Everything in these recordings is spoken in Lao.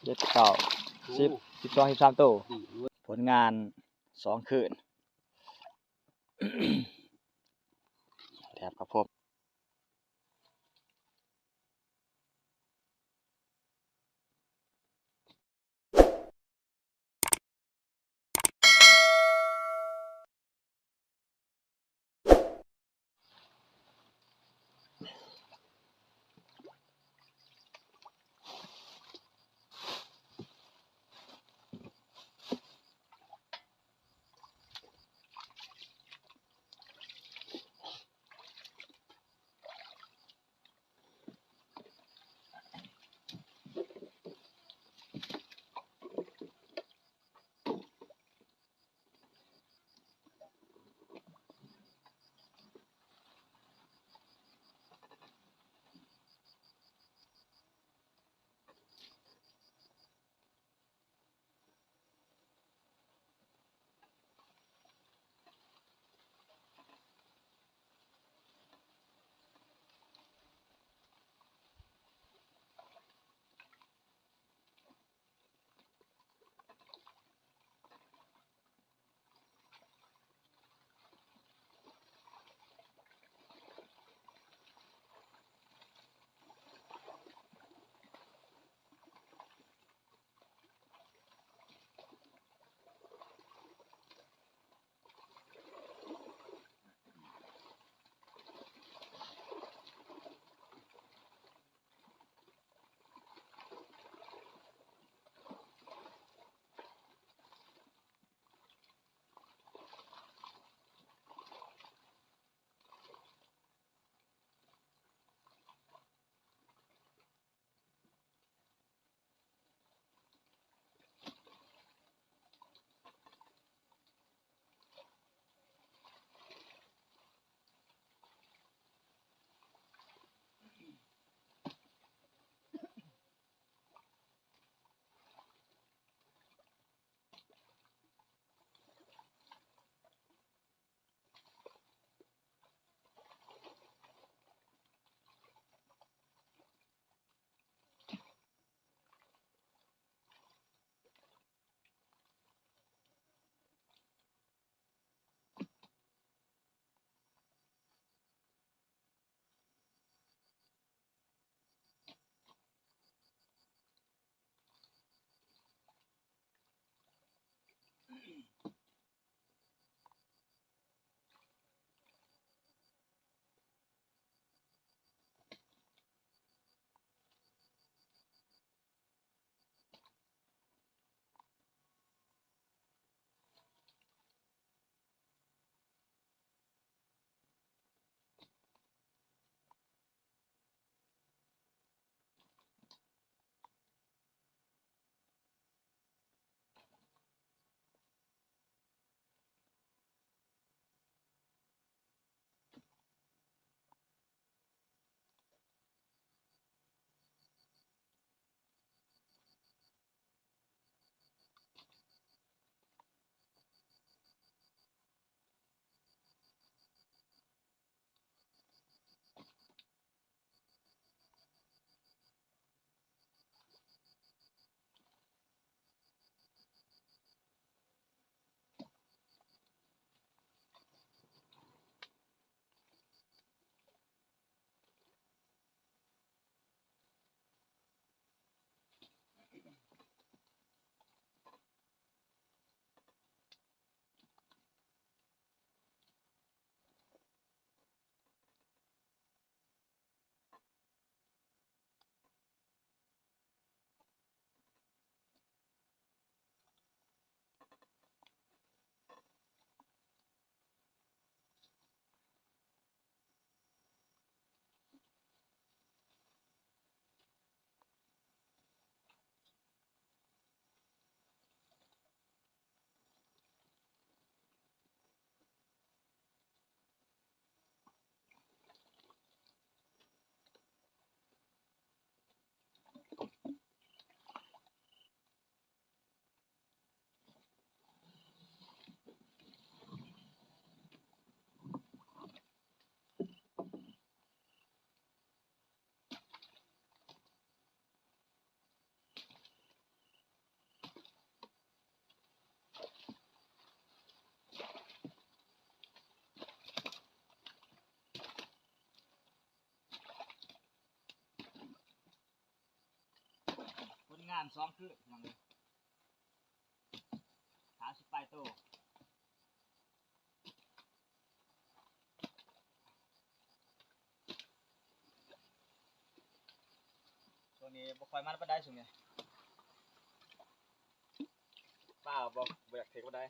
ເຈັດ ເກົ້າ ສິບ ສິບສອງ ສິບສາມໂຕ. ຜົນງານສອງຄືນ ແຖບກັບພົບ. ການສອງຄືນ ພີ່ນ້ອງເອີຍ ສາມສິບປາຍໂຕ. ຊ່ວງນີ້ບໍ່ຄ່ອຍມັນປານໃດ ຊ່ວງນີ້ ປາບໍ່ ບໍ່ຢາກຖືກປານໃດ.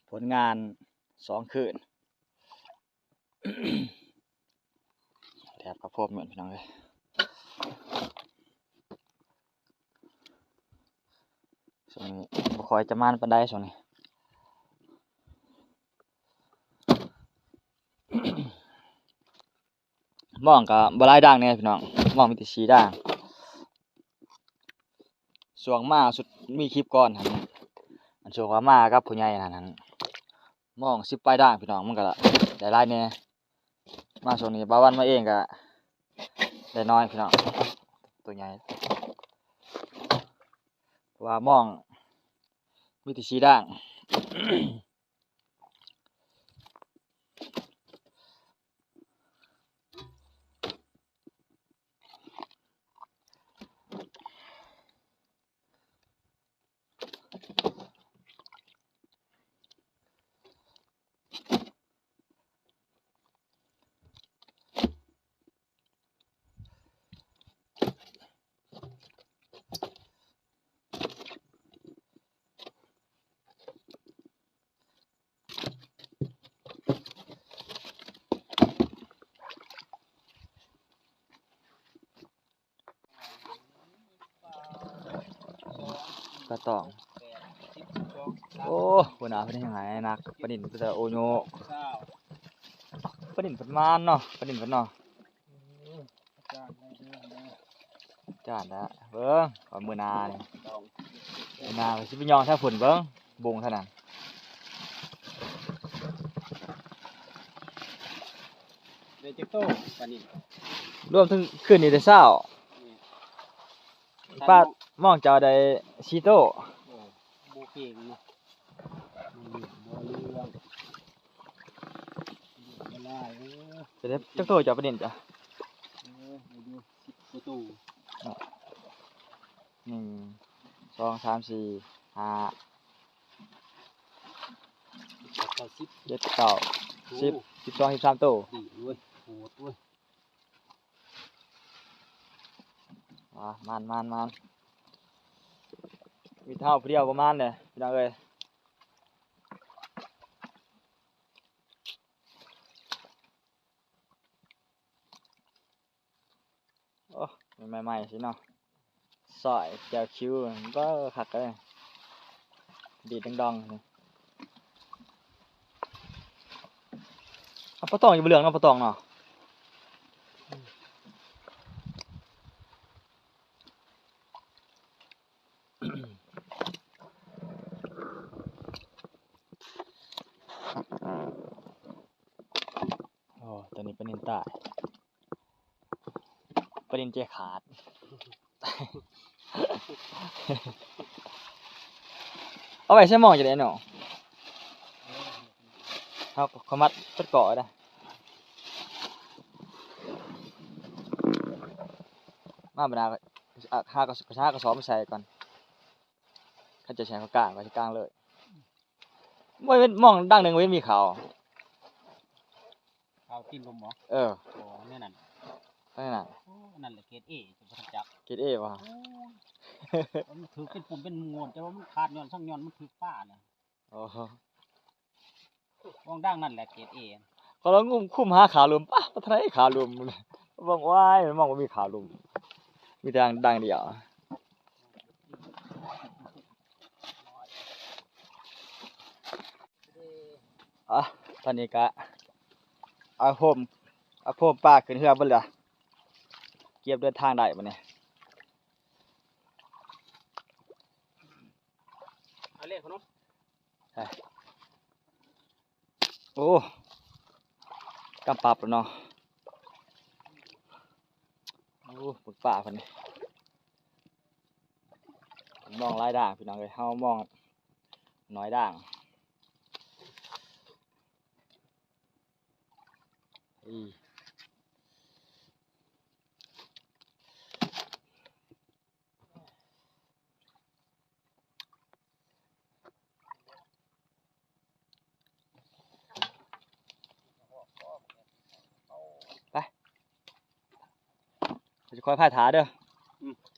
ຜົນງານສອງຄືນ ແດດກໍພວມຢູ່ ພີ່ນ້ອງເອີຍ. ຊ່ວງນີ້ບໍ່ຄ່ອຍຈະໝານປານໃດຊ່ວງນີ້. ມອງກໍບໍ່ຫຼາຍດ່າງແດ່ພີ່ນ້ອງ ມອງມີແຕ່ສີ່ດ່າງ. ຊ່ວງມາສຸດມີຄລິບກ່ອນຫັ້ນ ອັນຊ່ວງວ່າມາກັບຜູ້ໃຫຍ່ນັ້ນຫັ້ນ ມອງສິບປາຍດ່າງພີ່ນ້ອງ ມັນກໍໄດ້ຫຼາຍແດ່. ມາຊ່ວງນີ້ບ່າວວັນມາເອງກໍໄດ້ໜ້ອຍພີ່ນ້ອງ ໂຕໃຫຍ່ ເພາະວ່າມອງມີແຕ່ສີ່ດ່າງ. ປາຕອງ ໂອ້ ຫົວໜ້າເພິ່ນເຮັດຫຍັງໃຫ້ໜັກ ປານິນເພິ່ນ ໂອໂຍ ປານິນເພິ່ນມານເນາະ ປານິນເພິ່ນເນາະ. ຈານລະເບິ່ງ ວ່າມື້ໜ້ານີ້ ມື້ໜ້າຊິໄປຍ່ອງທາງພຸ້ນເບິ່ງ ບົງເທົ່ານັ້ນ. ໄດ້ຈັກໂຕປານິນ? ລວມທັງຄືນນີ້ໄດ້ຊາວ ນີ້ ປາ ມອງເຈົ້າໄດ້ສີ່ໂຕ. ໂອ້ ບໍ່ເກັ່ງເນາະ ບໍ່ເລື່ອງ ບໍ່ເລື່ອງ ບໍ່ຫຼາຍ. ເອີ ຈະໄດ້ຈັກໂຕເຈົ້າປານິນເຈົ້າ? ເອີ ໄດ້ຢູ່ສິບກວ່າໂຕ. ໜຶ່ງ ສອງ ສາມ ສີ່ ຫ້າ ເຈັດ ເກົ້າ ສິບ ເຈັດ ເກົ້າ ໂອ້ ສິບ ສິບສອງ ສິບສາມໂຕ. ດີເວີຍ ໂຫດເວີຍ. ອ່າ ມານ ມານ ມານ ມີເຮົາຜູ້ດຽວບໍ່ມານເດ້ ພີ່ນ້ອງເອີຍ. ໂອ້ ໃໝ່ໆ ຊິເນາະ ຊອຍແຈ່ວຄິວ ເບິ່ງຄັກເລີຍ ດີດດອງໆ ເອົາປາຕອງຢູ່ບໍ່ເລື່ອງເນາະ ປາຕອງເນາະ. ໂອ້ ຕອນນີ້ປານິນຕາຍ ປານິນເຈຂາດ ເອົາໄວ້ໃສ່ໝໍ້ຈັ່ງໃດເນາະ ເຮົາເຂົ້າມັດເປັດເກາະໄດ້ ມາບັນດາ ຫາກະ ຫາກະສອບມາໃສ່ກ່ອນ ຄັນຈະໃຫ້ເຂົາກາງ ກໍຊິກາງເລີຍ ບໍ່ແມ່ນໝ່ອງດັງໜຶ່ງເວີຍ ມີເຂົາ ເຂົາຕີນລົມບໍ? ເອີ ໂອ້ ແນວນັ້ນ ແນວນັ້ນ ໂອ້ ອັນນັ້ນແຫຼະເກຣດເອ ເຈົ້າບໍ່ທັນຈັກ ເກຣດເອບໍ່? ໂອ້ຍ ມັນຖືກເປັນປຸ່ມເປັນງວນ ແຕ່ວ່າມັນຂາດຍ້ອນສັງຍ້ອນມັນຖືກປານະ ໂອ້ ໝ່ອງດັງນັ້ນແຫຼະເກຣດເອ ຂ້ອຍລອງງຸ້ມຄຸມຫາຂາລົມ ປະ ບໍ່ທັນໄດ້ຂາລົມ ເບິ່ງ ໂອ້ຍ ມອງບໍ່ມີຂາລົມ ມີແຕ່ດັງດຽວ ອ່ະ ຕອນນີ້ກະເອົາໂຮມ ເອົາໂຮມປາຂຶ້ນເຮືອເບິດລະ ກຽມເດີນທາງໄດ້ບັດນີ້ ເອົາເລກຂະໜົມ ໂອ້ ກຳປັບແລ້ວເນາະ ໂອ້ ເບິ່ງປາເພິ່ນນີ້ ມອງຫຼາຍດ່າງ ພີ່ນ້ອງເອີຍ ເຮົາມອງໜ້ອຍດ່າງ ອີ ໄປ ຂ້ອຍຊິຄອຍພາຍຖ້າເດີ ອືມ